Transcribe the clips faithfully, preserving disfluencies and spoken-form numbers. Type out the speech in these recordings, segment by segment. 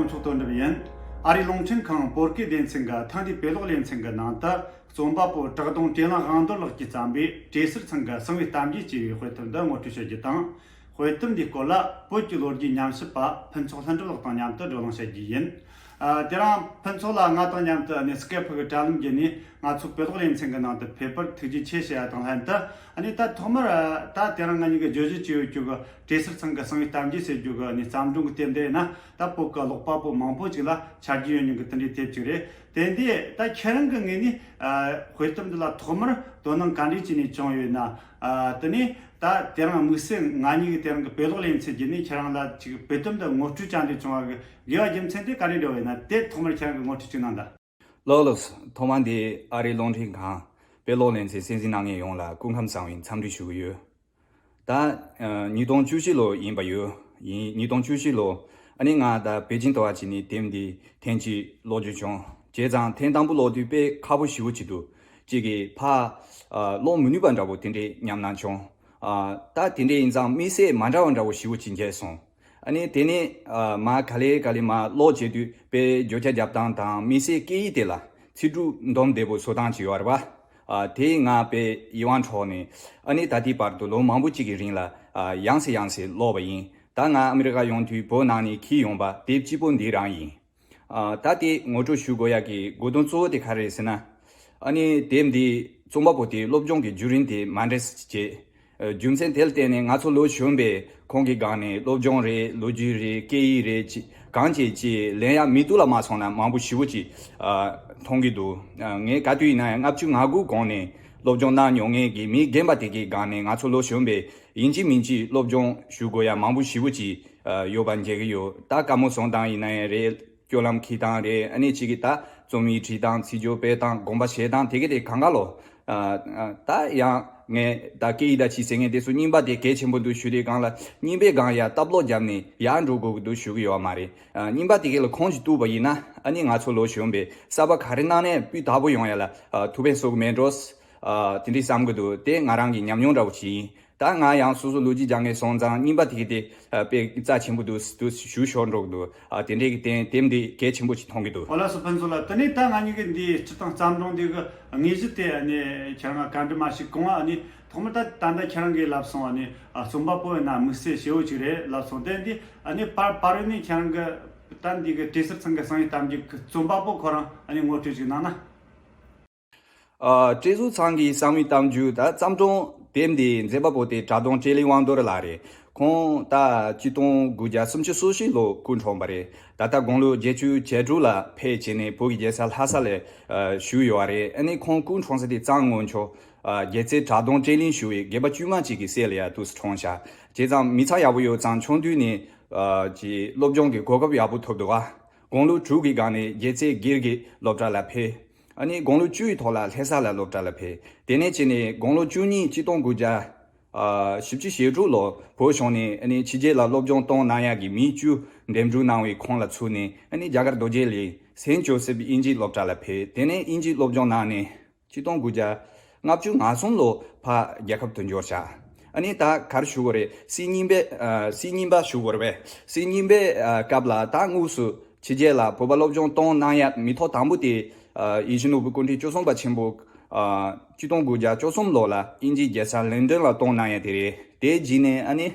མཚོ་དོན་གྲུབ་ཡིན། ཨ་རིའི་རླུང་འཕྲིན་ཁང་བོད་སྐད་སྡེ་ཚན་གྱི་ཐེངས་འདིའི་དཔེ་ཀློག་ལེ་ཚན་གྱི་ནང་དུ། རྩོམ་པ་པོ་བྲག་གདོང་བྲེལ་ལངས་དབང་རྡོར་ལགས་ཀྱིས་བརྩམས་པའི་བྲེ་སེར་ཚང་གི་གསང་བའི་གཏམ་རྒྱུད་ཅེས་པའི་དཔེ་དེབ་འདི་ངོ་སྤྲོད་བྱ་རྒྱུ་དང་། དཔེ་དེབ་འདིའི་སྐོར་ལ་བོད་ཀྱི་ལོ་རྒྱུས་ཉམས་ཞིབ་པ་ཕུན་ཚོགས་ལྷུན་གྲུབ་ལགས་དང་མཉམ་དུ་བགྲོ་གླེང་བྱ་རྒྱུ་ཡིན། ཨ། དེ་རིང་ཕུན་ཚོགས་ལགས་ང་དང་མཉམ་དུ་ཨ་ནི་སྐེ་ཕི་གི་དྲ་ལམ་བརྒྱུད་ནས་ང་ཚོའི་དཔེ་ཀློག་ལེ་ཚན་གྱི་ནང་དུ་ཕེབས་པར་ཐུགས་རྗེ་ཆེ་ཞུ་ཡ་དང་ལྷན་དུ། ཨ་ནི་ད་ཐོག་མར་ཨ། ད་དེ་རིང་ང་གཉིས་ཀྱིས་བརྗོད་གཞི་བྱས་ཡོད་རྒྱུ་གི་བྲེ་སེར་ཚང་གི་གསང་བའི་གཏམ་རྒྱུད་ཟེར་རྒྱུ་གི་ཨ་ནི་བརྩམས་སྒྲུང་གི་དེབ་འདི་ཡིན་ན། ད་བོད་ཀྱི་ཀློག་པ་པོ་མང་པོ་ཅིག་ལ་ཆ་རྒྱུས་ཡོད་མྱོང་གི་དེ་འདྲའི་དེབ་ཅིག་རེད། དེ་འདི་ད་ཁྱེད་རང་གི་ངོས་ནས་ཨ། དཔེ་དེབ་འདི་ལ་ཐོག་མར་དོ་སྣང་ག་འདྲས་བྱས་ནས་བྱུང་ཡོད་ན། ཨ། དེ་ནས་ད་དེ་རིང་དམིགས་བསལ་ང་གཉིས་ཀྱིས་དེ་རིང་གི་དཔེ་ཀློག་ལེ་ཚན་བརྒྱུད་ནས་ཁྱེད་རང་ལ་ཅིག་དཔེ་དེབ་འདི་ངོ་སྤྲོད་བྱ་འདོད་བྱུང་བ་གི་དགོས་པ་རྒྱུ་མཚན་དེ་ག་རེ་འདྲ་བ་ཡིན་ན། དེ་ཐོག་མར་ཁྱེད་རང་གིས་ངོ་སྤྲོད་ཅིག་གནང་དང་། ལགས་ལགས། ཐོག་མ་འདི་ཨ་རིའི་རླུང་འཕྲིན་ཁང་དཔེ་ཀློག་ལེ་ཚན་གསན་གཟིགས་གནང་མཁན་ཡོངས་ལ་སྐུ་ཁམས་བཟང་བའི་འཚམས་འདྲི་ཞུ་གི་ཡོད། ད་ཨ། ཉིས་སྟོང་བཅུ་བཞི་ལོ་ཡིན་པ་ཡོད། ཡིན། ཉིས་སྟོང་བཅུ་བཞི་ལོ། ཨ་ནི་ང་ད་པེ་ཅིང་དུ་བ་ཅིག་ནས་དེབ་འདི་ཐེངས་གཅིག་ཀློག་རྒྱུ་བྱུང་། བྱས་ཙང་ཐེངས་དང་པོ་ཀློག་དུས་དཔེ་ཁག་པོ་ཞེ་པོ་ཅིག་འདུག་ཅིག་གིས་ཕར་ཨ། ཀློག་མི་ནུས་པ་འདྲ་པོ་དེ་འདྲའི་ཉམས་སྣང་བྱུང་། ཨ། ད་དེ་འདྲ་ཡིན་ཙང་དམིགས་བསལ་མ་འདྲ་བ་འདྲ་པོ་ཞེ་པོ་ཅིག་མཇལ་སོང་། ཨ་ནི་དེ་ནས་ཨ། མར་ག་ལེ་ག་ལེ་མར་ཀློག་བྱེད་དུས་དཔེ་བརྗོད་བྱ་རྒྱབ་སྟངས་དང་དམིགས་བསལ་སྐད་ཡིག་དེ་ལ་ཚིག་གྲུབ་འདོམས་བདེ་པོ་བཟོ་སྟངས་ཅིག་ཡོད་རེད་པ། ཨ། དེས་ང་དཔེ་ཡིད་དབང་འཕྲོག་ནས། ཨ་ནི་ད་ལྟའི་བར་དུ་ལོ་མང་པོ་ཅིག་གི་རིང་ལ་ཨ། ཡང་སེ་ཡང་སེ་ཀློག་པ་ཡིན། ད་ང་ཨ་མི་རི་ཀ་ཡོང་དུས་བོད་ནང་ནས་འཁྱེར་ཡོང་པ་དེབ་གཅིག་པོ་འདི་རང་ཡིན། ཨ། ད་དེ་ངོ་སྤྲོད་ཞུ་དགོས་ཡག་གི་དགོས་དོན་གཙོ་བོ་དེ་ག་རེ་རེད་ཟེར་ན། ཨ་ནི་དེབ་འདི་རྩོམ་པ་པོ་དེའི་སློབ་སྦྱོང་གི་བརྒྱུད་རིམ་དེ་མ་འདྲེས་བྱས། རྒྱུ་མཚན་དེ་ལ་བརྟེན་ནས་ང་ཚོ་ལོ་གཞོན་པས་ཁོང་གི་སྒང་ནས་སློབ་སྦྱོང་རེད། ལོ་རྒྱུས་རེད། སྐད་ཡིག་རེད། ཅི་གང་བྱས་ཅི་ལེན་ཡག་མི་ཐུབ་ལ་མ་སོང་ན་མང་པོ་ཞེ་པོ་ཅིག་ཨ། མཐོང་གི་འདུག་ངས་ག་དུས་ཡིན་ན་ཡང་ལྔ་བཅུ་ང་དགུ་གོང་ནས་སློབ་སྦྱོང་གནང་མྱོང་མཁན་གྱི་མི་རྒན་པ་དེ་གའི་སྒང་ནས་ང་ཚོ་ལོ་གཞོན་པས་ཡིན་གཅིག་མིན་གཅིག་སློབ་སྦྱོང་ཞུ་དགོས་ཡག་མང་པོ་ཞེ་པོ་ཅིག་ཨ། ཡོད་པ་མཇལ་གི་ཡོད། ད་བཀའ་མོལ་གསུང་སྟངས་ཡིན་ན་ཡང་རེད། སྤྱོད་ལམ་འཁྱེར་སྟངས་རེད། ཨ་ནི་གཅིག་གིས་ད་རྩོམ་ཡིག་བྲིས་སྟངས། ཚིག་སྦྱོར་སྤེལ་སྟངས། དགོངས་པ་བཞེས་སྟངས། དེ་ག་དེ་གང་ག་ལོ། ཨ། ཨ། ད་ཡང་ངས་ད་སྐད་ཡིག་དང་ཅི་ཟེར་མཁན་དེ་ཚོ་རྙིང་པ་དེ་གལ་ཆེན་པོ་འདུག་ཞུ་དུས་སྒང་ལ་རྙིང་པའི་སྒང་ཡར་ལྟ་ལོག་བརྒྱབ་ནས་ཡར་འགྲོ་དགོས་ཀྱི་འདུག་ཞུ་གི་ཡོད་མ་རེད། ཨ། རྙིང་པ་དེ་ག་ལ་ཁུངས་ཅིག་གཏུགས་པ་ཡིན་ན། ཨ་ནི་ང་ཚོ་ལོ་གཞོན་པས་གསར་པ་ག་རེ་གནང་ནའི་སྤུས་དག་པོ་ཡོང་ཡག་ལ་ཨ། ཐུགས་ཕན་གསོས་ཀྱི་མེད་འགྲོ། ཨ། དེ་འདྲའི་བསམ་གྱི་འདུག་དེ་ང་རང་གི་ཉམས་མྱོང་འདྲ་བོ་ཞིག་ཡིན། ད་ང་ཡང་སོ་སོ་ལོ་རྒྱུས་སྦྱང་མཁན་སོང་ཙང་རྙིང་པ་དེ་ག་དེ་ཨ། དཔེ་རྩ་ཆེན་པོ་འདུག་འདུག་ཞུ་ཤོར་འགྲོ་གི་འདུག་ཨ། དེ་འདྲའི་གི་རྟེན་དེབ་འདི་གལ་ཆེན་པོ་ཞིག་མཐོང་གི་འདུག་ཨོ་ལགས་སོ། ཕུན་ཚོགས་ལགས། དེ་ནས་ད་ང་གཉིས་ཀྱི་འདིའི་སྤྱིར་བཏང་བརྩམས་སྒྲུང་འདི་གི་དངོས་གཞི་དེ་ཨ་ནི་ཁྱེད་རང་ག་འདྲ་མ་ཞིག་གོང་། ཨ་ནི་ཐོག་མར་ད་ད་ལྟ་ཁྱེད་རང་གིས་ལབ་སོང་། ཨ་ནི་ཨ། རྩོམ་པ་པོ་ཡིན་ན་དམིགས་བསལ་ཞེ་པོ་ཅིག་རེད་ལབ་སོང་། དེ་འདི་ཨ་ནི་པར་པར་རིས་ནས་ཁྱེད་རང་གི་ད་འདི་གི་བྲེ་སེར་ཚང་གི་གསང་བའི་གཏམ་རྒྱུད་ཀྱི་རྩོམ་པ་པོ་ཁོ་རང་ཨ་ནི་ངོ་སྤྲོད་ཅིག་གནང་ན། ཨ། བཀྲས་ཟུར་ཚང་གི་གསང་བའི་གཏམ་རྒྱུད། ད་བརྩམས་སྒྲུང་དེབ་འདིའི་མཛད་པ་པོ་དེ་བྲག་གདོང་བཀྲས་ལེགས་དབང་རྡོར་ལགས་རེད། ཁོང་ད་ཆིག་སྟོང་དགུ་བརྒྱ་སུམ་ཅུ་སོ་བཞི་ལོ་སྐུ་འཁྲུངས་པ་རེད། ད་ལྟ་དགུང་ལོ་བརྒྱད་ཅུ་གྱ་དྲུག་ལ་ཕེབས་བྱས་ནས་བོད་ཀྱི་རྒྱལ་ས་ལྷ་ས་ལ་ཨ། བཞུགས་ཡོད་པ་རེད། ཨ་ནི་ཁོང་སྐུ་འཁྲུངས་ས་དེ་གཙང་སྔོན་ཆུ་ཨ། རྒྱལ་རྩེ་བྲག་གདོང་བཀྲས་གླིང་ཞུ་བའི་སྒལ་པ་དཀྱུས་མ་གཅིག་གི་སྲས་ལ་ཡ་དུས་སུ་འཁྲུངས་ཤག་བྱས་ཙང་མི་ཚང་ཡག་པོ་ཡོད་ཙང་ཆུང་དུས་ནས་ཨ། ཅིག་སློབ་སྦྱོང་གི་གོ་སྐབས་ཡག་པོ་ཐོབ་འདུག་ཨ། དགུང་ལོ་དྲུག་གི་སྒང་ནས་རྒྱལ་རྩེ་སྒེར་གྱི་སློབ་གྲྭ་ལ་ཕེབས། ཨ་ནི་དགུང་ལོ་བཅུ་ཡི་ཐོག་ལ་ལྷ་ས་ལ་སློབ་གྲྭ་ལ་ཕེབས། དེ་ནས་བྱས་ནས་དགུང་ལོ་བཅུ་གཉིས་ཆིག་སྟོང་དགུ་བརྒྱ་ཨ། བཞི་བཅུ་ཞེ་དྲུག་ལོ་བོད་གཞུང་ནས་ཨ་ནི་ཕྱི་རྒྱལ་ལ་སློབ་སྦྱོང་གཏོང་གནང་ཡག་གི་མི་བཅུ་འདེམས་སྒྲུག་གནང་བའི་ཁོངས་ལ་ཚུད་ནས་ཨ་ནི་རྒྱ་གར་རྡོ་རྗེ་གླིང་སེན་ཇོ་སེབ་དབྱིན་ཇིའི་སློབ་གྲྭ་ལ་ཕེབས། དེ་ནས་དབྱིན་ཇིའི་སློབ་སྦྱོང་གནང་ནས་ཆིག་སྟོང་དགུ་བརྒྱ་ལྔ་བཅུ་ང་གསུམ་ལོ་ཕར་རྒྱལ་ཁབ་ཏུ་འབྱོར་ཤག་ཨ་ནི་ད་ག་རེ་ཞུ་དགོས་རེད། སྲིད་རྙིང་པའི་ཨ། སྲིད་རྙིང་པ་ཞུ་དགོས་རེད་པས། སྲིད་རྙིང་པའི་ཨ། སྐབས་ལ་ད་དངོས་སུ་ཕྱི་རྒྱལ་ལ་བོད་པ་སློབ་སྦྱོང་གཏོང་གནང་ཡག་མི་ཐོག་དང་པོ་དེ་ཨ། ཡིད་བཞིན་ནོར་བུ་སྐུ་ཕྲེང་བཅུ་གསུམ་པ་ཆེན་པོ་ཨ། ཆིག་སྟོང་དགུ་བརྒྱ་བཅུ་གསུམ་ལོ་ལ་དབྱིན་ཇིའི་རྒྱལ་ས་ལན་ཌན་ལ་གཏོང་གནང་ཡག་དེ་རེད། དེའི་རྗེས་ནས་ཨ་ནི་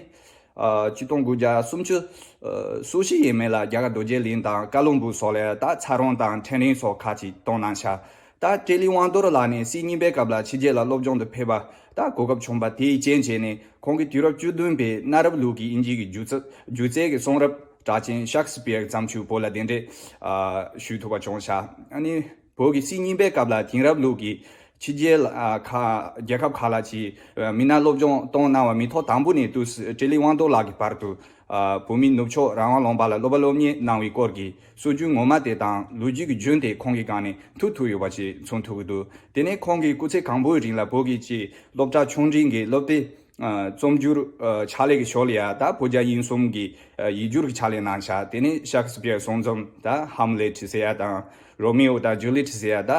ཨ། ཆིག་སྟོང་དགུ་བརྒྱ་སུམ་ཅུ་ཨ། སོ་བཞི་ཡས་མས་ལ་རྒྱ་གར་རྡོ་རྗེ་གླིང་དང་ཀ་ལོན་སྦུག་སོགས་ལ་ད་ཚ་རོང་དང་ཕྲན་རེན་སོགས་ཁག་ཅིག་གཏོང་གནང་ཤག་ད་བཀྲས་ལེགས་དབང་རྡོར་ལགས་ནས་སྲིད་རྙིང་པའི་སྐབས་ལ་ཕྱི་རྒྱལ་ལ་སློབ་སྦྱོང་དུ་ཕེབས་པ་ད་གོ་སྐབས་བྱུང་པ་དེའི་རྐྱེན་བྱས་ནས་ཁོང་གིས་དུས་རབས་བཅུ་བདུན་པའི་གནའ་རབས་ལུགས་ཀྱི་དབྱིན་ཇི་གི་སྒྱུ་རྩལ་སྒྱུ་རྩལ་གྱི་གསུང་རབ་གྲགས་ཅན་ཤག་སི་པིར་བརྩམས་ཆོས་བོད་ལ་གདན་འདྲེན་ཨ། ཞུ་ཐུབ་པ་བྱུང་ཤག་ཨ་ནི་བོད་ཀྱི་སྲིད་རྙིང་པའི་སྐབས་ལ་དེང་རབས་ལུགས་ཀྱི་ཕྱི་རྒྱལ་ཨ། ཁག་རྒྱལ་ཁབ་ཁག་ལ་ཅིག་མི་སྣ་སློབ་སྦྱོང་གཏོང་གནང་བ་མི་ཐོག་དང་པོ་ནས་དུས་སུ་བཀྲས་ལེགས་དབང་རྡོར་ལགས་ཀྱི་བར་དུ་ཨ། བོད་མིའི་ནུབ་ཕྱོགས་རང་དབང་ལུང་པ་ལ་སློབ་པ་སློབ་གཉེར་གནང་བའི་སྐོར་གྱི་སྲོལ་རྒྱུན་ངོ་མ་དེ་དང་ལོ་རྒྱུས་ཀྱི་རྒྱུན་དེ་ཁོང་གི་སྒང་ནས་མཐུད་ཐུབ་ཡོད་པ་ཞིག་མཚོན་ཐུབ་ཀྱི་འདུག་དེ་ནས་ཁོང་གིས་སྐུ་ཚེ་གང་པོའི་རིང་ལ་བོད་ཀྱི་ཅིག་སློབ་གྲྭ་ཆུང་འབྲིང་གི་སློབ་དེབ་ཨ། རྩོམ་སྒྱུར་ཨ། ཕྱག་ལས་ཀྱི་ཕྱོགས་ལ་ཡ་ད་བོད་རྒྱ་དབྱིན་གསུམ་གྱི་ཨ། ཡིག་སྒྱུར་གྱི་ཕྱག་ལས་གནང་ཤག་དེ་ནས་ཤག་སི་པིར་གསུང་རྩོམ་ད་ཧམ་ལེ་ཊི་ཟེར་ཡ་དང་རོ་མེ་ཨོ་དང་ཇུ་ལི་ཊི་ཟེར་ཡ་ད་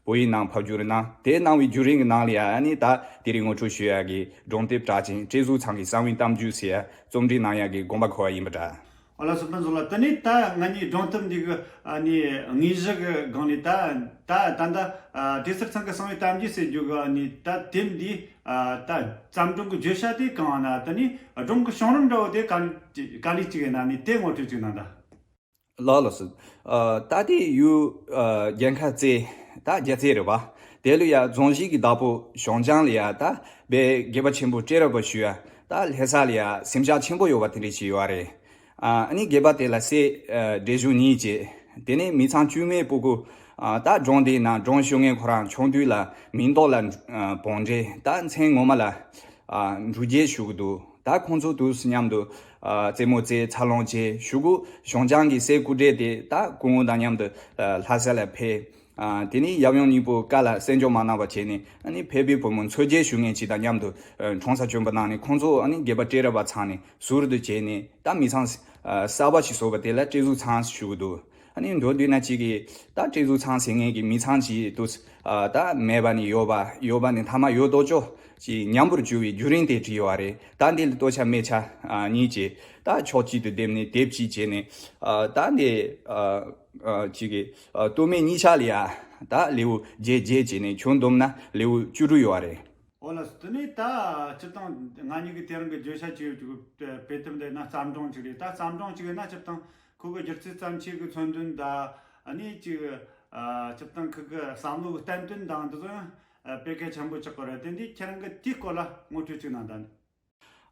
བོད་ཡིག་ནང་ཕབ་བསྒྱུར་གནང་། དེ་གནང་བའི་བརྒྱུད་རིམ་གྱི་ནང་ལ་ཡ་ཨ་ནི་ད་དེ་རིང་ངོ་སྤྲོད་ཞུ་ཡ་གི་སྒྲུང་དེབ་གྲགས་ཅན་བཀྲས་ཟུར་ཚང་གི་གསང་བའི་གཏམ་རྒྱུད་ཟེར་ཡ་རྩོམ་སྒྲིག་གནང་ཡ་གི་དགོངས་པ་འཁོར་བ་ཡིན་པ་འདྲ། ཨོ་ལགས་སོ། ཕུན་ཚོགས་ལགས། དེ་ནས་ད་ང་གཉིས་སྒྲུང་དེབ་འདི་གི་ཨ་ནི་དངོས་གཞི་གི་སྒང་ནས་ད་ད་ད་ད་ཨ་གྲོས་ཚོགས་ཚང་གི་གསང་བའི་གཏམ་རྒྱུད་ཟེར་རྒྱུ་གི་ཨ་ནི་ད་དེབ་འདི་ཨ་ད་བརྩམས་སྒྲུང་གི་བརྗོད་བྱ་དེ་གང་ཡིན་ན། དེ་ནས་སྒྲུང་གི་བྱུང་རིམ་འདྲ་བོ་དེ་ག་ག་ལེ་གཅིག་ཡིན་ན་ནི་དེ་ངོ་སྤྲོད་ཅིག་གནང་དང་། ལགས་ལགས་སོ། ཨ་ད་དེ་ཡུལ་ཨ་རྒྱལ་ཁབ་རྩེ་ད་རྒྱལ་རྩེ་རེད་པ། དེ་ལ་ཡ་རྫོང་གཞིས་ཀྱི་བདག་པོ་ཞང་ཅང་ལ་ཡ་ད་དཔེ་དགྱེས་པ་ཆེན་པོ་སྤྲད་རོགས་པ་ཞུ་ཡ། ད་ལྷ་ས་ལ་ཡ་སེམས་ཤུགས་ཆེན་པོ་ཡོད་པ་དེ་འདྲ་ཞིག་ཡོད་རེད། ཨ་ཨ་ནི་དགྱེས་པ་དེ་ལ་སྲས་ཨ་བགྲེས་གཞོན་གཉིས་བྱས། དེ་ནས་མི་ཚང་དཀྱུས་མའི་སྤུ་གུ་ཨ་ད་སྒྲུང་དེའི་ནང་སྒྲུང་ཞུ་མཁན་ཁོ་རང་ཆུང་དུས་ལ་མིང་འདོགས་ལ་ཨ་བོང་འདྲེ། ད་མཚན་ངོ་མ་ལ་ཨ་འབྲུག་རྒྱལ་ཞུ་གི་འདུག་ད་ཁོང་ཚོ་དུས་སུ་མཉམ་དུ་ཨ་རྩེད་མོ་རྩེ། འཚར་ལོངས་བྱས། གཞུག་གུ་ཞང་ཅང་གི་སྲས་སྐུ་བགྲེས་དེ་ད་སྐུ་ངོ་དང་མཉམ་དུ་ཨ་ལྷ་ས་ལ་ཕེབས། ཨ་དེ་ནས་ཡབ་ཡུམ་གཉིས་པོ་བཀའ་ལ་གསན་འཇོག་མ་གནང་བ་བྱས་ནས། ཨ་ནི་ཕེབས་པའི་བུ་མོ་མཚོ་རྒྱལ་ཞུ་མཁན་ཅིག་དང་མཉམ་དུ་ཨ་གྲོང་གསེབ་བསྐྱོན་པ་གནང་ནས། ཁོང་ཚོ་ཨ་ནི་དགྱེས་པ་སྤྲད་རོགས་པ་ཚང་ནས་ཟུར་དུ་བྱས་ནས། ད་མི་ཚང་ཨ་གསར་པ་ཞིག་བཟོས་པ་དེ་ལ་སྤྲེལ་གཟུགས་ཚང་ཞུ་གི་འདུག་ཨ་ནི་མདོར་བསྡུས་ན་གཅིག་གིས་ད་སྤྲེལ་གཟུགས་ཚང་ཟེར་མཁན་གྱི་མི་ཚང་ཅིག་དུས་ཨ་ད་མེད་པ་ནས་ཡོད་པ། ཡོད་པ་ནས་མཐའ་མ་ཡོད་དོ་ཅོག་ཅིག་ཉམས་པར་གྱུར་བའི་བརྒྱུད་རིམ་དེ་བྲིས་ཡོད་རེད། ད་འདི་ལ་ལྟོ་ཆས་སྨད་ཆས་ཨ་གཉིས་བྱས། ད་ཕྱོགས་གཅིག་ཏུ་བསྡེབས་ནས་དེབ་གཅིག་བྱས་ནས། ཨ་ད་འདི་ཨ་ཨ་གཅིག་གིས་ཨ་སྟོད་སྨད་གཉིས་ཆ་ལ་ཡ་ད་ལེའུ་བརྒྱད་བརྒྱད་བྱས་ནས་ཁྱོན་བསྡོམས་ན་ལེའུ་བཅུ་དྲུག་ཡོད་རེད། ཨོ་ལགས་སོ། དེ་ནས་ད་སྤྱིར་བཏང་ང་གཉིས་ཀྱི་དེ་རིང་གི་བརྗོད་བྱ་བྱེད་ཡོད་ཀྱི་དཔེ་དེབ་འདི་ན་བརྩམས་སྒྲུང་ཅིག་རེད། ད་བརྩམས་སྒྲུང་ཅིག་ཡིན་ན་སྤྱིར་བཏང་ཁོ་གི་སྒྱུ་རྩལ་བརྩམས་ཆོས་ཀྱི་མཚོན་དོན་དང་། ཨ་ནི་ཅིག་ཨ་སྤྱིར་བཏང་ཁོ་གི་བསམ་བློ་གི་བསྟན་དོན་དང་འདི་ཚོ་ཡང་ཨ་དཔེ་གལ་ཆེན་པོ་ཆགས་ཀྱི་རེད། དེ་འདི་ཁྱེད་རང་གི་དེའི་སྐོར་ལ་ངོ་སྤྲོད་ཅིག་གནང་དང་།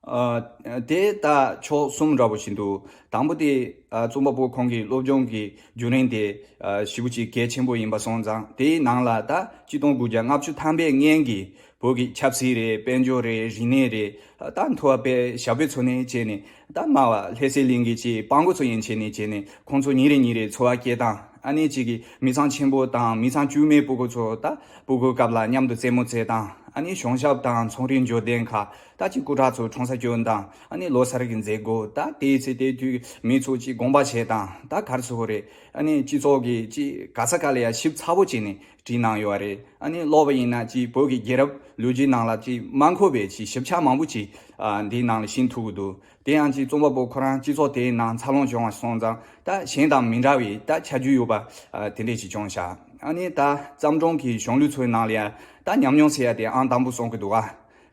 ཨ་དེ་ད་ཕྱོགས་གསུམ་འདྲ་པོ་ཞིག་འདུག་དང་པོ་དེ་ཨ་རྩོམ་པ་པོ་ཁོང་གི་སློབ་སྦྱོང་གི་བརྒྱུད་རིམ་དེ་ཨ་ཞེ་པོ་ཅིག་གལ་ཆེན་པོ་ཡིན་པ་སོང་ཙང་། དེའི་ནང་ལ་ད་ཆིག་སྟོང་དགུ་བརྒྱ་ལྔ་བཅུ་ཐམ་པའི་སྔོན་གྱི་བོད་ཀྱི་ཆབ་སྲིད་རེད། དཔལ་འབྱོར་རེད། རིག་གནས་རེད། ད་འཐུས་པ་དཔེ་ཞབས་པད་འཚོ་ནས་བྱས་ནས། ད་སྨྲ་བ་ལྷ་སའི་གླིང་གི་ཅིག་སྤྲང་པོ་ཚོ་ཡན་ཆད་ནས་བྱས་ནས། ཁོང་ཚོ་ཉིན་རེ་ཉིན་རེ་འཚོ་བ་སྐྱེལ་སྟངས། ཨ་ནི་ཅིག་གི་མི་ཚང་ཆེན་པོ་དང་མི་ཚང་དཀྱུས་མའི་སྤུ་གུ་ཚོ་ད་སྤུ་གུ་སྐབས་ལ་མཉམ་དུ་རྩེད་མོ་རྩེ་སྟངས། ཨ་ནི་གཞུང་ཞབས་དང་ཚོང་རའི་འབྱོར་ལྡན་ཁག་ད་ཅིག་སྐུ་དྲག་ཚོ་གྲོང་གསེབ་བསྐྱོད་སྟངས། ཨ་ནི་ལོ་གསར་གྱི་མཛད་སྒོ། ད་དེའི་ཚེ་དེ་དུས་མི་ཚོ་ཅིག་དགོངས་པ་བཞེས་སྟངས། ད་ག་རེ་ཟེར་དགོས་རེད། ཨ་ནི་སྤྱི་ཚོགས་ཀྱི་ཅིག་ག་ས་ག་ལ་ཡ་ཞིབ་ཚགས་པོ་བྱས་ནས་བྲིས་གནང་ཡོད་རེད། ཨ་ནི་ཀློག་པ་ཡིན་ན་ཅིག་བོད་ཀྱི་རྒྱལ་རབས་ལོ་རྒྱུས་ནང་ལ་ཅིག་མ་འཁོད་པའི་ཅིག་ཞིབ་ཆ་མང་པོ་ཅིག་ཨ་འདིའི་ནང་ལ་ཤེས་ཐུབ་ཀྱི་འདུག་དེ་ཡང་ཅིག་རྩོམ་པ་པོ་ཁོ་རང་སྤྱི་ཚོགས་དེའི་ནང་འཚར་ལོངས་བྱུང་བ་སོང་ཙང་། ད་གཞན་དང་མི་འདྲ་བའི་ད་ཆ་རྒྱུས་ཡོད་པ་ཨ་དེ་འདྲས་ཅིག་བྱུང་ཤག་ཨ་ནི་ད་བརྩམས་སྒྲུང་གི་གཞུང་ལུགས་ཚོའི་ནང་ལ་ཡ་ད་ཉམས་མྱོང་ཟེར་ཡ་དེ་ཨང་དང་པོ་སོང་གི་འདུག་ག་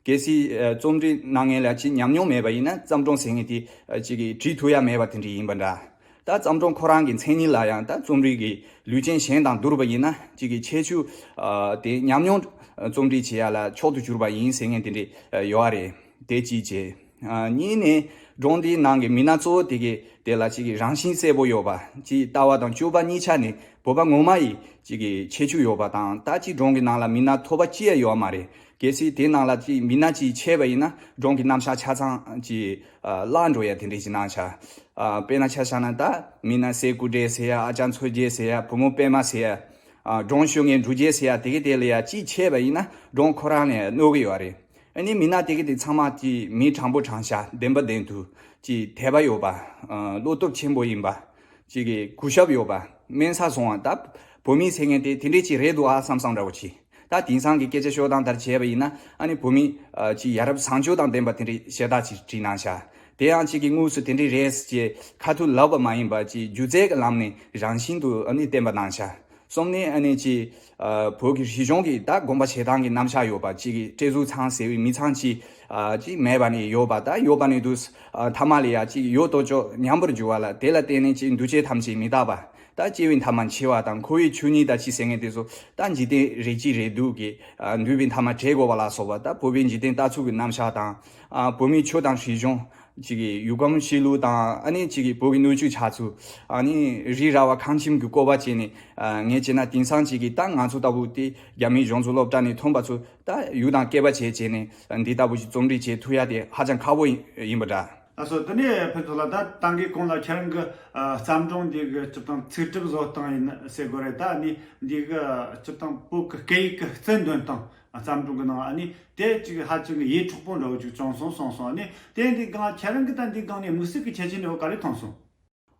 གལ་སྲིད་ཨ་རྩོམ་འབྲི་གནང་མཁན་ལ་ཅིག་ཉམས་མྱོང་མེད་པ་ཡིན་ན། བརྩམས་སྒྲུང་ཟེར་མཁན་དེ་ཨ་ཅིག་གིས་བྲིས་ཐུབ་ཡ་མེད་པ་དེ་འདྲས་ཡིན་པ་འདྲ། ད་བརྩམས་སྒྲུང་ཁོ་རང་གི་མཚན་ཉིད་ལ་ཡང་ད་རྩོམ་རིག་གི་ལུས་ཅན་གཞན་དང་བསྡུར་བ་ཡིན་ན། གཅིག་གི་ཁྱད་ཆོས་ཨ་དེ་ཉམས་མྱོང་རྩོམ་སྒྲིག་བྱེད་ཡ་ལ་མཆོག་ཏུ་གྱུར་པ་ཡིན་ཟེར་མཁན་དེ་འདྲ་ཡོད་རེད། དེ་གཅིག་བྱས། ཨ་གཉིས་ནས་སྒྲུང་འདིའི་ནང་གི་མི་སྣ་གཙོ་བོ་དེ་གི་དེ་ལ་གཅིག་གི་རང་བཞིན་གསལ་པོ་ཡོད་པ། གཅིག་ལྟ་བ་དང་སྤྱོད་པ་གཉིས་ཆ་ནས་བོད་པ་ངོ་མ་ཡི་གཅིག་གི་ཁྱད་ཆོས་ཡོད་པ་དང་། ད་གཅིག་སྒྲུང་གི་ནང་ལ་མི་སྣ་ཐོབ་པ་གཅིག་ཡང་ཡོད་མ་རེད། གལ་སྲིད་དེ་ནང་ལ་ཅིག་མི་སྣ་ཅིག་ཆད་པ་ཡིན་ན། སྒྲུང་གི་རྣམ་གཞག་ཆ་ཚང་ཅིག་ཨ་བརླག་འགྲོ་ཡ་དེ་འདྲས་ཅིག་གནང་ཤག་ཨ་དཔེར་ན་ཆ་བཞག་ན། ད་མི་སྣ་སྲས་སྐུ་བགྲེས་ཟེར་ཡ། ཨ་ཅག་མཚོ་རྒྱལ་ཟེར་ཡ། བུ་མོ་པད་མ་ཟེར་ཡ། ཨ་སྒྲུང་ཞུ་མཁན་འབྲུག་རྒྱལ་ཟེར་ཡ་དེ་གི་དེ་ལ་ཡ་ཅིག་ཆད་པ་ཡིན་ན། སྒྲུང་ཁོ་རང་ལ་ཡ་གནོད་གི་ཡོད་རེད། ཨ་ནི་མི་སྣ་དེ་གི་དེ་ཚང་མ་ཅིག་མི་དྲང་པོ་དྲང་བཞག་བདེན་པ་བདེན་ཐུག་ཅིག་དད་པ་ཡོད་པ། ཨ་བློ་སྟོབས་ཆེན་པོ་ཡིན་པ། ཅིག་གི་གུས་ཞབས་ཡོད་པ། དམན་ས་སོང་བ། ད་བོད་མི་ཟེར་མཁན་དེ་དེ་འདྲས་ཅིག་རེད་འདུག་ཨ་བསམ་བསམ་འདྲ་བོ་ཅིག་ད་དེང་སང་གི་སྐད་ཆ་ཤོད་སྟངས་ལྟར་བྱས་པ་ཡིན་ན། ཨ་ནི་བོད་མི་ཨ་ཅིག་ཡ་རབས་བཟང་སྤྱོད་དང་ལྡན་པ་དེ་འདྲའི་ཤ་སྟག་ཅིག་བྲིས་གནང་ཤག་དེ་ཡང་གཅིག་གི་དངོས་སུ་དེ་འདྲའི་རེད་ཅེས་ཁ་ཐུག་ལབ་པ་མ་ཡིན་པ། ཅིག་སྒྱུ་རྩལ་གྱི་ལམ་ནས་རང་བཞིན་དུ་ཨ་ནི་བསྟན་པ་གནང་ཤག་གསུམ་ནས་ཨ་ནི་ཅིག་ཨ་བོད་ཀྱི་རིག་གཞུང་གི་ད་དགོངས་པ་བཞེས་སྟངས་ཀྱི་རྣམ་གཞག་ཡོད་པ། གཅིག་གི་སྤྲེལ་གཟུགས་ཚང་ཟེར་བའི་མི་ཚང་ཅིག་ཨ་ཅིག་མེད་པ་ནས་ཡོད་པ། ད་ཡོད་པ་ནས་དུས་ཨ་མཐའ་མ་ལ་ཡ་ཅིག་ཡོད་དོ་ཅོག་ཉམས་པར་གྱུར་བ་ལ། དེ་ལ་བརྟེན་ནས་ཅིག་འདུ་བྱེད་ཐམས་ཅད་མི་རྟག་པ། ད་སྐྱེ་བའི་མཐའ་མ་འཆི་བ་དང་། འཁོར་བའི་ཆོས་ཉིད་ད་ཅི་ཟེར་མཁན་དེ་ཚོ་ད་འཇིག་རྟེན་རེ་གཅིག་རེ་སྡུག་གི་ཨ་འདུས་པའི་མཐའ་མ་བྲལ་དགོས་པ་ལ་སོགས་པ། ད་བོད་པའི་འཇིག་རྟེན་ལྟ་ཚུལ་གྱི་རྣམ་གཞག་དང་། ཨ་བོད་མིའི་ཆོས་དང་རིག་གཞུང་། གཅིག་གི་ཡུལ་གོམས་གཤིས་ལུགས་དང་། ཨ་ནི་གཅིག་གི་བོད་ཀྱི་སྣོད་བཅུད་ཆགས་ཚུལ། ཨ་ནི་རི་ར་བ་ཁང་ཁྱིམ་གྱི་བཀོད་པ་བྱས་ནས། ཨ་ངས་བྱས་ན་དེང་སང་གཅིག་གི་ད་ང་ཚོ་ལྟ་བུ་དེ་རྒྱ་མིའི་གཞུང་ཚོ་སློབ་གྲྭ་ནས་ཐོན་པ་ཚོ་ད་ཡུལ་དང་སྐད་པ་བྱས་བྱས་ནས་འདི་ལྟ་བུ་ཞིག་རྩོམ་སྒྲིག་བྱེད་ཐུབ་ཡ་དེ་ཧ་ཅང་ཁག་པོ་ཡིན་ཡིན་པ་འདྲ། ལགས་སོ། དེ་ནས་ཕུན་ཚོགས་ལགས། ད་ད་གིན་གོང་ལ་ཁྱེད་རང་གི་ཨ་བརྩམས་སྒྲུང་འདི་གི་སྤྱིར་བཏང་ཚིག་གྲུབ་བཟོ་སྟངས་ཡིན་ཟེར་དགོས་རེད། ད་ནི་འདི་གི་སྤྱིར་བཏང་བོད་ཀྱི་སྐད་ཡིག་གི་རྩལ་འདོན་སྟངས། བརྩམས་སྒྲུང་གི་ནང་ཨ་ནི་དེ་ཅིག་ཧ་ཅང་གི་ཡིད་འཕྲོག་པོ་འདྲ་བོ་ཅིག་བྱུང་སོང་གསུངས་སོང་། ཨ་ནི་དེ་འདི་གང་ཁྱེད་རང་གི་ད་འདི་སྒང་ནས་དམིགས་བསལ་གྱི་ཁྱད་ཆོས་འདྲ་བོ་ག་རེ་མཐོང་སོང་།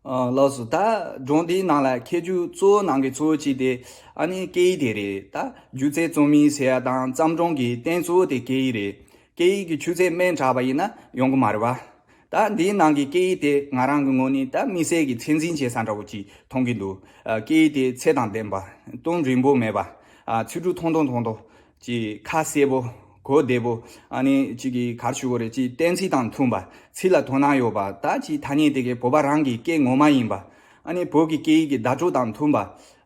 ཨ་ལགས་སོ། ད་སྒྲུང་འདིའི་ནང་ལ་ཁྱད་ཆོས་གཙོ་བོ་ནང་གི་གཙོ་བོ་གཅིག་དེ་ཨ་ནི་སྐད་ཡིག་དེ་རེད། ད་སྒྱུ་རྩལ་རྩོམ་ཡིག་ཟེར་ཡ་དང་བརྩམས་སྒྲུང་གི་རྟེན་གཙོ་བོ་དེ་སྐད་ཡིག་རེད། སྐད་ཡིག་གི་ཆུ་ཚད་དམན་དྲགས་པ་ཡིན་ན་ཡོང་གི་མ་རེད་པ། ད་ ད་འདིའི་ནང་གི་སྐད་ཡིག་དེ་ང་རང་གི་ངོས་ནས་ད་དམིགས་བསལ་གྱི་ཚད་འཛིན་བྱེད་ས་འདྲ་བོ་ཅིག་མཐོང་གི་འདུག་ཨ། སྐད་ཡིག་དེ་ཚད་དང་ལྡན་པ། དོན་རིང་པོ་མེད་པ། ཨ། ཚིག་འབྲུ་ཐུང་ཐུང་ཐུང་ཐུང་ཅིག་ཁ་གསལ་པོ། གོ་བདེ་པོ། ཨ་ནི་ཅིག་གི་ག་རེ་ཞུ་དགོས་རེད། ཅིག་གཏན་ཚིགས་དང་མཐུན་པ། ཚིག་ལ་དོ་སྣང་ཡོད་པ། ད་ཅིག་ཐ་སྙད་དེ་གའི་བོད་པ་རང་གི་སྐད་ངོ་མ་ཡིན་པ། ཨ་ནི་བོད་ཀྱི་སྐད་ཡིག་གི་བརྡ་སྤྲོད་དང་མཐུན་པ།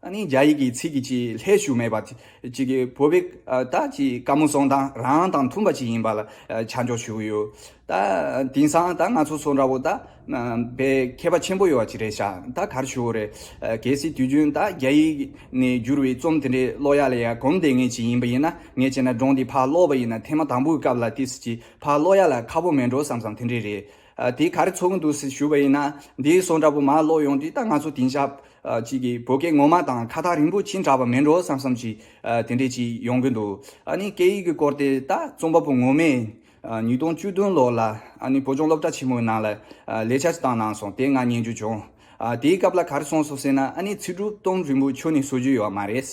ཨ་ནི་རྒྱ་ཡིག་གི་ཚིག་གི་ཅིག་ལྷད་ཞུགས་མེད་པ། ཅིག་གི་བོད་པའི་ཨ། ད་ཅིག་བཀའ་མོལ་གསུང་སྟངས་རང་དང་མཐུན་པ་ཅིག་ཡིན་པ་ལ་ཨ། ཆ་འཇོག་ཞུ་གི་ཡོད། ད་དེང་སང་ད་ང་ཚོ་ཚོ་འདྲ་བོ་ད་ཨ། དཔེ་མཁས་པ་ཆེན་པོ་ཡོད་པ་ཅིག་རེད་ཤག་ད་ག་རེ་ཞུ་དགོས་རེད། ཨ། གལ་སྲིད་དུས་རྒྱུན་ད་རྒྱ་ཡིག་ནས་བསྒྱུར་བའི་རྩོམ་དེ་འདྲའི་ཀློག་ཡག་ལ་ཡ་གོམས་བསྡད་མཁན་ཅིག་ཡིན་པ་ཡིན་ན། ངས་བྱས་ན་སྒྲུང་འདི་ཕར་ཀློག་པ་ཡིན་ན་ཐེངས་མ་དང་པོའི་སྐབས་ལ་ཏོག་ཙམ་ཅིག་ཕར་ཀློག་ཡག་ལ་ཁག་པོ་མེད་འགྲོ་བསམ་བསམ་དེ་འདྲས་རེད། ཨ། དེ་ག་རེ་ཚོར་གི་འདུག་ཟེར་ཞུས་པ་ཡིན་ན། འདིའི་ཚོ་འདྲ་པོ་མར་ཀློག་ཡོང་དུས་ད་ང་ཚོ་དེང་སང་ཨ། ཅིག་གི་བོད་སྐད་ངོ་མ་དང་ཁ་ཐག་རིང་པོ་ཕྱིན་དྲགས་པ་མེད་འགྲོ་བསམ་བསམ་ཅིག་ཨ། དེ་འདྲས་ཅིག་ཡོང་གི་འདུག་ཨ་ནི་སྐད་ཡིག་གི་སྐོར་དེ་ད་རྩོམ་པ་པོ་ངོ་མས་ཨ། ཉིས་སྟོང་བཅུ་བདུན་ལོ་ལ་ཨ་ནི་བོད་ལྗོངས་སློབ་གྲྭ་ཆེན་མོའི་ནང་ལ་ཨ། ལས་བྱ་ཅིག་བཏང་གནང་སོང་། དེ་ང་ཉན་རྒྱུ་བྱུང་། ཨ། དེའི་སྐབས་ལ་ག་རེ་གསུངས་སོང་ཟེར་ན། ཨ་ནི་ཚིག་འབྲུ་སྟོང་རིང་པོ་ཁྱོན་ནས་བཟོ་རྒྱུ་ཡོད་མ་རེད།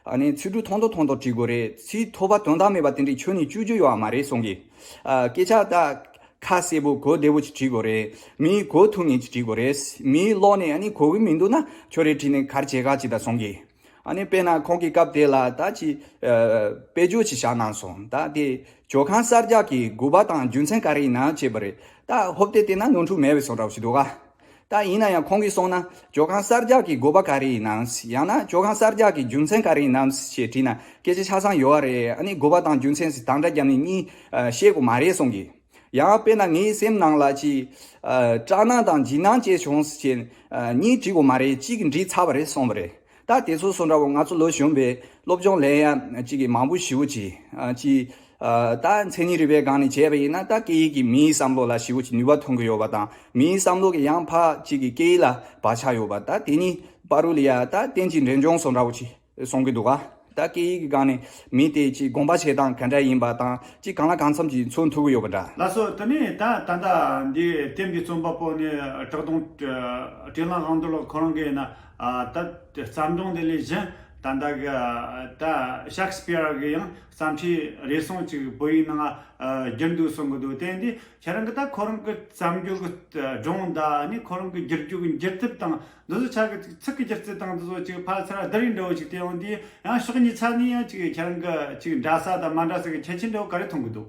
ཨ་ནི་ཚིག་འབྲུ་ཐུང་ཐུང་ཐུང་ཐུང་བྲིས་དགོས་རེད། ཚིག་ཐོགས་པ་དོན་དག་མེད་པ་དེ་འདྲའི་ཁྱོན་ནས་བཅུག་རྒྱུ་ཡོད་མ་རེད་གསུང་གི། ཨ། སྐད་ཆ་ད་ཁ་གསལ་པོ་གོ་བདེ་པོ་ཅིག་བྲིས་དགོས་རེད། མིས་གོ་ཐུབ་མཁན་ཅིག་བྲིས་དགོས་རེད། མིས་ཀློག་ནས་ཨ་ནི་གོ་གི་མི་འདུག་ན་ཁྱོད་རེ་བྲིས་ནས་ག་རེ་བྱེད་ག་ཅིག་ད་གསུང་གི། ཨ་ནི་དཔེར་ན་ཁོང་གིས་སྐབས་དེ་ལ་ད་ཅིག་ཨ། དཔེ་བརྗོད་ཅིག་བཞག་གནང་སོང་། ད་དེ་ཇོ་ཁང་གསར་རྒྱག་གི་དགོས་པ་དང་རྒྱུ་མཚན་ག་རེ་ཡིན་ན་ཅེས་པ་རེད། ད་ཧོབ་སྟེ་བལྟས་ན་ནོར་འཁྲུལ་མེད་པའི་བཟོ་འདྲ་ཞིག་འདུག་ག་ད་ཡིན་ན་ཡང་ཁོང་གིས་གསུངས་ན་ཇོ་ཁང་གསར་རྒྱག་གི་དགོས་པ་ག་རེ་ཡིན་ནམ། ཡང་ན་ཇོ་ཁང་གསར་རྒྱག་གི་རྒྱུ་མཚན་ག་རེ་ཡིན་ནམ་ཞེས་དྲིས་ན་སྐད་ཆ་ཆ་ཚང་ཡོད་རེད། ཨ་ནི་དགོས་པ་དང་རྒྱུ་མཚན་ཟེར་དང་སྒྲ་བརྒྱབ་ནས་གཉིས་ཨ། བཤད་དགོས་མ་རེད་གསུང་གི། ཡང་དཔེར་ན་ངའི་སེམས་ནང་ལ་ཅིག་ཨ། སྐྲག་སྣང་དང་འཇིགས་སྣང་སྐྱེས་བྱུང་ཞེས་ཨ། གཉིས་བྲིས་དགོས་མ་རེད། གཅིག་གིས་འགྲིག་ཚར་བ་རེད་གསུངས་པ་རེད། ད་དེ་ཚོ་སོ་འདྲ་བོ་ང་ཚོ་ལོ་གཞོན་པའི་སློབ་སྦྱོང་ལེན་ཡ་ཅིག་གི་མང་པོ་ཞེ་པོ་ཅིག་ཨ། ཅིག་ཨ། ད་མཚན་ཉིད་རིག་པའི་སྒང་ནས་བྱས་པ་ཡིན་ན་ད་སྐད་ཡིག་གིས་མིའི་བསམ་བློ་ལ་ཞེ་པོ་ཅིག་ནུས་པ་ཐོན་གྱི་ཡོད་པ་དང་། མིའི་བསམ་བློ་གིས་ཡང་ཕར་ཅིག་གི་སྐད་ཡིག་ལ་བག་ཆགས་ཡོད་པ། ད་དེ་གཉིས་བར་དུ་ལ་ཡ་ད་རྟེན་གྱི་འབྲེལ་ལྗོངས་སོ་འདྲ་བོ་ཅིག་གསུང་གི་འདུག་ག་ད་སྐད་ཡིག་གི་སྒང་ནས་མི་དེ་ཅིག་དགོངས་པ་བཞེས་སྟངས་ག་འདྲ་ཡིན་པ་དང་ཅིག་གང་ལ་གང་འཚམ་ཅིག་མཚོན་ཐུབ་ཀྱི་ཡོད་པ་འདྲ། ལགས་སོ། དེ་ནས་ད་ད་ལྟ་འདི་དེབ་འདི་རྩོམ་པ་པོ་ནི་བཀྲག་མདངས་བཀྲས་ལྷ་དབང་འདུས་ལགས་ཁོ་རང་གིས་ཡིན་ན། ཨ། ད་བརྩམས་སྒྲུང་འདི་ལས་གཞན་ད་ལྟ་གི་ད་ཤེག་སི་པི་ཡར་གི་ཡང་བརྩམས་ཆོས་རེ་ཟུང་ཅིག་བོད་ཡིག་ནང་བསྒྱུར་འདུག་གསུང་གི་འདུག་དེ་འདི་ཁྱེད་རང་གི་ད་ཁོ་རང་གི་བརྩམས་རྒྱུ་གི་སྒྲུང་དང་ནི་ཁོ་རང་གི་བསྒྱུར་རྒྱུ་གི་འགྱུར་ཐབས་དང་འདི་ཚོ་ཆ་གི་ཚིག་གི་སྒྱུ་རྩལ་དང་འདི་ཚོ་ཅིག་ཕར་ཚུར་བསྡུར་ཡིག་འདྲ་བོ་ཅིག་དེ་ཡང་འདི་ཡང་ཕྱོགས་གཉིས་ཆ་ནས་ཡང་ཅིག་ཁྱེད་རང་གི་ཅིག་འདྲ་ས་དང་མ་འདྲ་ས་གི་ཁྱད་ཆོས་འདྲ་བོ་ག་རེ་མཐོང་གི་འདུག་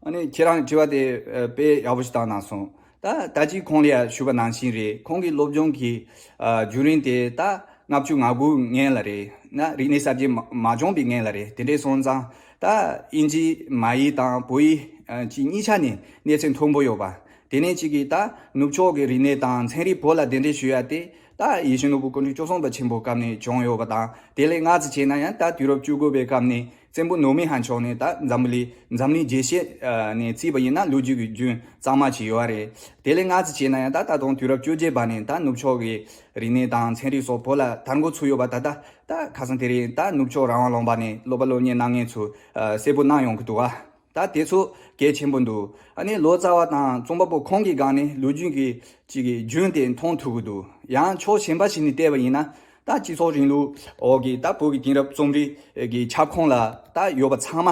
ཨ་ནི་ཁྱེད་རང་དྲི་བ་དེ་ཨ། དཔེ་ཡག་པོ་ཞིག་བཏང་གནང་སོང་། ད་ད་ཅི་གོང་ལ་ཡང་ཞུས་པ་ནང་བཞིན་རེད། ཁོང་གི་སློབ་སྦྱོང་གི་ཨ། བརྒྱུད་རིམ་དེ་ད་ལྔ་བཅུ་ང་དགུ་སྔོན་ལ་རེད། ན་རིག་གནས་གསར་བརྗེ་མ་མ་བྱུང་བའི་སྔོན་ལ་རེད། དེ་འདྲས་སོང་ཙང་ད་ཨིན་ཇི་མ་ཡིག་དང་བོད་ཡིག་ཨ། ཅིག་གཉིས་ཆ་ནས་གནས་ཚད་མཐོན་པོ་ཡོད་པ། དེ་ནས་ཅིག་གིས་ད་ནུབ་ཕྱོགས་ཀྱི་རིག་གནས་དང་ཚན་རིག་བོད་ལ་གདན་འདྲེན་ཞུ་ཡ་དེ་ད་ཡིད་བཞིན་ནོར་བུ་སྐུ་ཕྲེང་བཅུ་གསུམ་པ་ཆེན་པོའི་སྐབས་ནས་བྱུང་ཡོད་པ་དང་། དེ་ལས་སྔ་ཙམ་བྱས་ན་ཡང་ད་དུས་རབས་བཅུ་དགུ་པའི་སྐབས་ནས་བཙན་པོ་ནུབ་སྨད་ལྷ་ཕྱོགས་ནས་ད་འཛམ་བུ་གླིང་འཛམ་གླིང་རྒྱས་བཤད་ནས་བརྩིས་པ་ཡིན་ན་ལོ་རྒྱུས་ཀྱི་རྒྱུན་གཙང་མ་ཅིག་ཡོད་རེད། དེ་ལས་སྔ་ཙམ་བྱས་ན་ཡང་ད་ད་དུང་དུས་རབས་བཅོ་བརྒྱད་པ་ནས་ད་ནུབ་ཕྱོགས་ཀྱི་རིག་གནས་དང་ཚན་རིག་སོགས་བོད་ལ་དར་འགོ་ཚུགས་ཡོད་པ། ད་ད་ད་ཁ་སང་དེ་རིང་ད་ནུབ་ཕྱོགས་རང་དབང་ལུང་པ་ནས་སློབ་པ་སློབ་གཉེར་གནང་མཁན་ཚོས་གསལ་པོ་གནང་ཡོང་གི་འདུག་ག་ད་དེ་ཚོ་གལ་ཆེན་པོ་འདུག་ཨ་ནི་ལོ་ཙཱ་བ་དང་རྩོམ་པ་པོ་ཁོང་གི་སྒང་ནས་ལོ་རྒྱུས་ཀྱི་ཅིག་གི་རྒྱུན་དེ་མཐོང་ཐུབ་ཀྱི་འདུག་ཡང་ཕྱོགས་གཞན་པ་ཞིག་ནས་བལྟས་པ་ཡིན་ན། ད་སྤྱི་ཚོགས་རིང་ལུགས་འོག་གི་ད་བོད་ཀྱི་དེང་རབས་རྩོམ་རིག་གི་ཁྱབ་ཁོངས་ལ་ད་ཡོད་པ་ཚང་མ་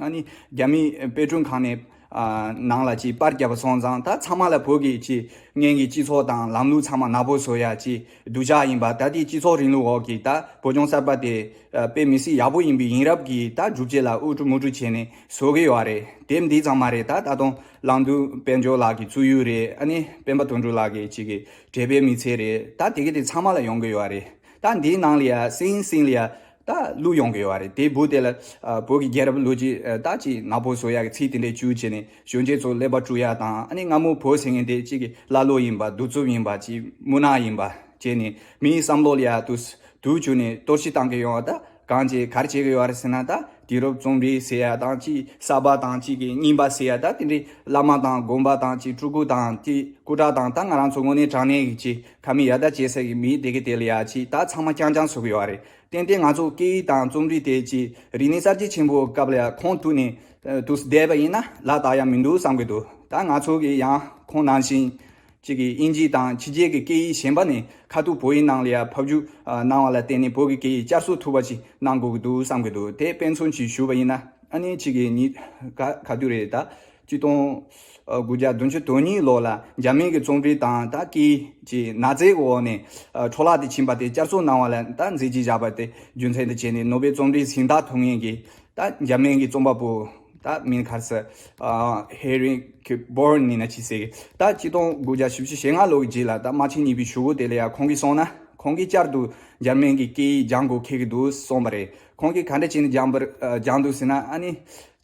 ཨ་ནི་རྒྱ་མིའི་དཔེ་སྐྲུན་ཁང་ནས་ཨ་ནང་ལ་ཅིག་པར་བརྒྱབ་པ་སོང་ཙང་། ད་ཚང་མ་ལ་བོད་ཀྱི་ཅིག་སྔོན་གྱི་སྤྱི་ཚོགས་དང་ལམ་ལུགས་ཚང་མ་ནག་པོ་བཟོ་ཡ་ཅིག་སྡུག་ཅག་ཡིན་པ། ད་ལྟའི་སྤྱི་ཚོགས་རིང་ལུགས་འོག་གི་ད་བོད་ལྗོངས་གསར་པ་དེ་ཨ་དཔེ་མི་སྲིད་ཡག་པོ་ཡིན་པའི་ཡིན་རབས་ཀྱི་ད་སྒྲུབ་བྱེད་ལ་ཨུ་ཀྲུ་མུ་ཀྲུ་བྱས་ནས་བཟོ་གི་ཡོད་རེད། དེབ་འདི་ཙམ་མ་རེད། ད་ད་དུང་གླང་མདུན་དཔལ་འབྱོར་ལགས་ཀྱི་བཙུགས་ཡུལ་རེད། ཨ་ནི་སྤེན་པ་དོན་གྲུབ་ལགས་ཀྱི་ཅིག་གི་འབྲེལ་པའི་མི་ཚེ་རེད། ད་དེ་གི་དེ་ཚང་མ་ལ་ཡོང་གི་ཡོད་རེད། ད་འདིའི་ནང་ལ་ཡ་སིང་སིང་ལ་ཡ་ད་བླུགས་ཡོང་གི་ཡོད་རེད། དེ་བུ་དེ་ལ་ཨ་བོད་ཀྱི་རྒྱལ་རབས་ལོ་རྒྱུས་ཨ་ད་ཅིག་ནག་པོ་བཟོ་ཡ་གི་ཚིག་དེ་འདྲས་བཅུག་བྱས་ནས་གཞོན་སྐྱེས་ཚོ་ཀླད་པ་བཀྲུ་ཡ་དང་། ཨ་ནི་སྔ་མོ་བོད་ཟེར་མཁན་དེ་ཅིག་གི་ཀླ་ཀློ་ཡིན་པ། གདུག་རྩུབ་ཡིན་པ། ཅིག་མུན་ནག་ཡིན་པ་བྱས་ནས་མིའི་བསམ་བློ་ལ་ཡ་དུ་དུག་བཅུག་ནས་གཏོར་བཤིག་བཏང་གི་ཡོང་བ། ད་གང་བྱས་ག་རེ་བྱེད་ཀྱི་ཡོད་རེད་ཟེར་ན། ད་དུས་རབས་རྩོམ་རིག་ཟེར་ཡ་དང་ཅིག་གསར་པ་དང་ཅིག་གི་རྙིང་པ་ཟེར་ཡ། ད་དེ་འདྲའི་བླ་མ་དང་དགོན་པ་དང་ཅིག་སྤྲུལ་སྐུ་དང་ཅིག་སྐུ་དྲག་དང་། ད་ང་རང་ཚོ་དངོས་གནས་དྲང་གནས་ཀྱི་ཅིག་ཁ་མིག་ཡར་ལྟ་བྱེད་ས་གི་མི་དེ་གི་དེ་ལ་ཡ་ཅིག་ད་ཚང་མ་རྐྱང་རྐྱང་བཟོ་གི་ཡོད་རེད། ཏན་ཏན་ང་ཚོ་སྐད་ཡིག་དང་རྩོམ་རིག་དེ་ཅིག་རིག་གནས་གསར་བརྗེ་ཆེན་པོའི་སྐབས་ལ་ཡ་ཁོང་ཐུག་ནས་དུ་བསྡད་པ་ཡིན་ན་ལག་བསྟར་ཡ་མི་འདུག་བསམ་གི་འདུག་ད་ང་ཚོ་གི་ཡང་ཁོང་ནང་བཞིན་གཅིག་གིས་དབྱིན་ཇི་དང་ཕྱི་རྒྱལ་གྱི་སྐད་ཡིག་གཞན་པ་ནས་ཁ་ཐུག་བོད་ཡིག་ནང་ལ་ཡ་ཕབ་སྒྱུར་ཨ་གནང་བ་ལ་བརྟེན་ནས་བོད་ཀྱི་སྐད་ཡིག་བསྐྱར་གསོ་ཐུབ་པ་ཞིག་གནང་དགོས་ཀྱི་འདུག་བསམ་གྱི་འདུག་དེ་དཔེ་མཚོན་ཞིག་ཞུ་བ་ཡིན་ན། ཨ་ནི་གཅིག་གིས་ཉིས་ག་ག་དུས་རེད། ད་ ཆིག་སྟོང་དགུ་བརྒྱ་བདུན་ཅུ་དོན་གཉིས་ལོ་ལ་འཇར་མན་གྱི་རྩོམ་རིག་དང་ད་སྐད་ཀྱི་ན་ཚའི་འོག་ནས་འཕྲོ་བརླག་དེ་ཕྱིན་པ་དེ་བསྐྱར་གསོ་གནང་བ་ལ་ད་མཛད་རྗེས་བཞག་པ་དེ་རྒྱུ་མཚན་དུ་བྱས་ནས་ནོ་བེལ་རྩོམ་རིག་གཟེངས་རྟགས་ཐོབ་མཁན་གྱི་ད་འཇར་མན་གྱི་རྩོམ་པ་པོ་ད་མིང་ག་རེ་ཟེར། ཧེ་རིང་གི་བོར་ནི་ན་ཆི་ཟེར་གི་ད་ཆིག་སྟོང་དགུ་བརྒྱ་བཞི་བཅུ་ཞེ་ལྔ་ལོ་གི་རྗེས་ལ་ད་དམག་ཆེན་གཉིས་པའི་གཞུག་གུ་དེ་ལ་ཡང་ཁོང་གིས་སོང་ན་ཁོང་གིས་བསྐྱར་དུ་འཇར་མན་གྱི་སྐད་ཡིག་སྦྱང་དགོས་འཁེལ་གི་འདུག་གསུངས་པ་རེད། ཁོང་གིས་ག་འདྲ་བྱས་ནས་སྦྱང་པར་སྦྱང་འདུག་ཟེར་ན་ཨ་ནི།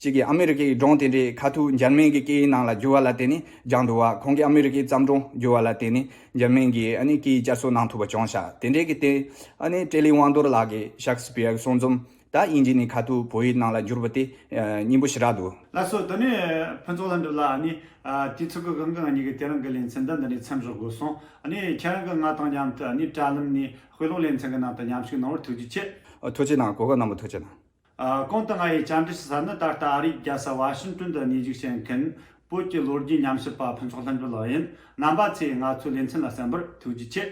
གཅིག་གིས་ཨ་མི་རི་ཀའི་སྒྲུང་དེ་འདྲའི་ཁ་ཐུག་འཇར་མན་གྱི་སྐད་ཡིག་ནང་ལ་བསྒྱུར་བ་ལ་བརྟེན་ནས་སྦྱངས་འདུག་བ། ཁོང་གིས་ཨ་མི་རི་ཀའི་བརྩམས་སྒྲུང་བསྒྱུར་བ་ལ་བརྟེན་ནས་འཇར་མན་གྱི་ཨ་ནི་སྐད་ཡིག་བསྐྱར་གསོ་གནང་ཐུབ་པ་བྱུང་ཤག་དེ་འདྲའི་གི་སྟེང་ཨ་ནི་ཀྲེ་ལི་དབང་རྡོར་ལགས་ཀྱི་ཤེག་སི་པི་ཡར་གྱི་གསུང་རྩོམ་ད་དབྱིན་ཇི་ནས་ཁ་ཐུག་བོད་ཡིག་ནང་ལ་བསྒྱུར་བ་དེ་སྙན་པོ་ཞེ་དྲག་འདུག་ལགས་སོ། དེ་ནས་ཕུན་ཚོགས་ལྷུན་གྲུབ་ལགས་ཨ་ནི་དུས་ཚོད་ཀྱི་དབང་གིས་ང་གཉིས་ཀྱི་དེ་རིང་གི་ལེ་ཚན་འདི་འདི་ནས་མཚམས་འཇོག་དགོས་སོང་། ཨ་ནི་ཁྱེད་རང་གིས་ང་དང་མཉམ་དུ་ཨ་ནི་དྲ་ལམ་ནས་དཔེ་ཀློག་ལེ་ཚན་གྱི་ནང་དུ་མཉམ་ཞུགས་གནང་བར་ཐུགས་རྗེ་ཆེ། ཨ་ཐུགས་རྗེ་གནང་། གོ་སྐབས་གནང་བར་ཐུགས་རྗེ་གནང་། ཨ། གོང་དུ་ང་ཡིས་བཅར་འདྲི་ཞུ་ས་ནི་ད་ལྟ་ཨ་རིའི་རྒྱལ་ས་ཝ་ཤིང་ཏོན་དུ་གནས་བཞུགས་བྱེད་མཁན་བོད་ཀྱི་ལོ་རྒྱུས་ཉམས་ཞིབ་པ་ཕུན་ཚོགས་ལྷུན་གྲུབ་ལགས་ཡིན། རྣམ་པ་ཚོས་ང་ཚོའི་ལེ་ཚན་ལ་གསན་པར་ཐུགས་རྗེ་ཆེ།